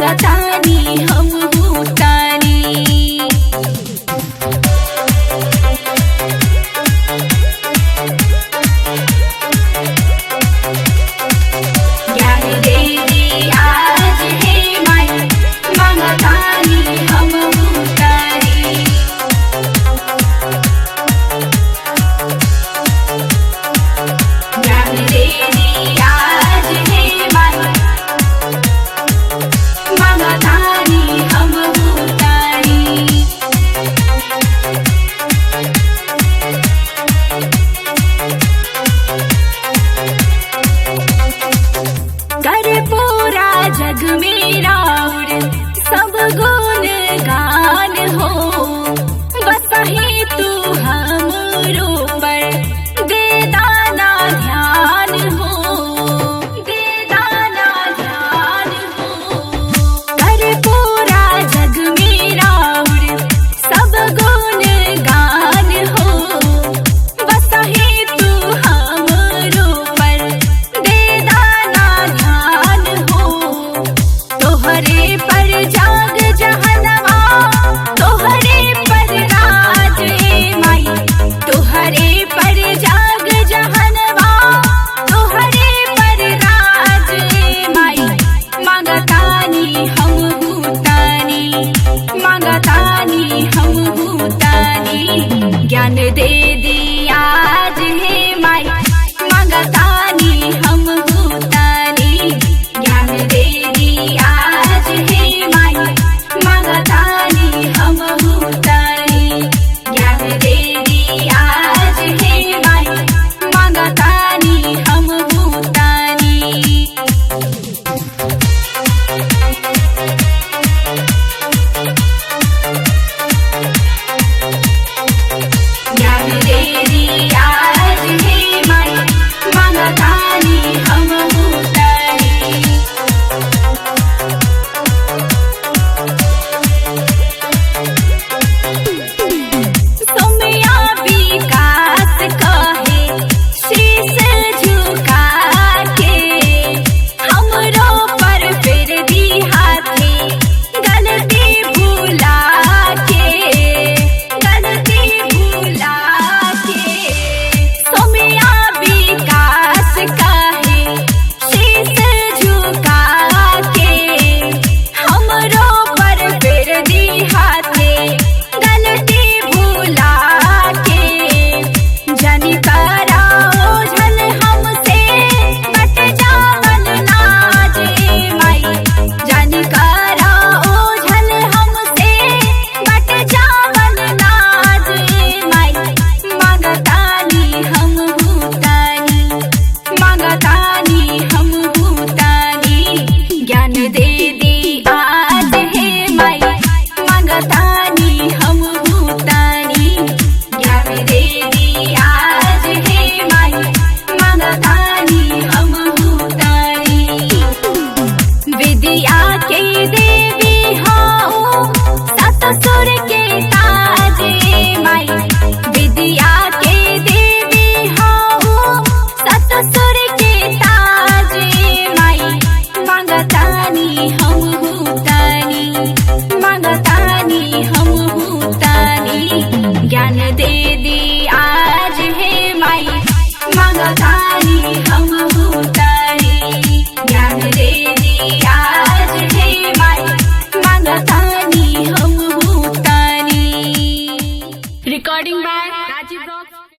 मांगतानी हम तानी। ज्ञान दे दी आज हे माई मांगतानी हम तानी। ज्ञान दे दी आज हे माई मांगतानी हम तानी। कर पूरा जग मेरा और सब गुण गान हो, बस ही तू हमरो पर दे दाना ध्यान हो, दे दाना ध्यान हो। कर पूरा जग मेरा और सब गुण गान हो, बस ही तू हमरो पर दे दाना ध्यान हो। तोहरे पर जाग जहनवा, तोहरे पर राज ए माई, तोहरे पर जाग जहनवा, तोहरे पर राज ए माई। मांगतानी हम तानी, मांगतानी हम तानी, ज्ञान दे दी आज हे माई मांगतानी हम तानी। ज्ञान दे दी आज हे माई मांगतानी हम तानी। ज्ञान दे दी आज हे माई मांगतानी हम तानी। ज्ञान दे दी आज हे माई मांगतानी हम तानी। सोमया विकास कहे शीश झुका के, हमरो पर फिर दी हाथी गलती भुला के, गलती भुला के। सोमया विकास कहे शीश झुका के, हमरो पर फिर दी हाथे गलती भुला के। जनी कराओ झल हमसे बट जावल नाज ए माई, जनी कराओ झल हमसे बट जावल नाज ए माई। मांगतानी हम तानी, मांगतानी हम तानी, ज्ञान दे दी आज हे माई मांगतानी हम तानी। ज्ञान दे दी आज हे माई मांगतानी हम तानी। विद्या के देवी हो सत सुर के ताज ए माई, विद्या के देवी हो सत सुर के ताज ए माई। मांगतानी हम तानी, मांगतानी हम तानी, ज्ञान दे दी आज हे माई मांगतानी हम तानी।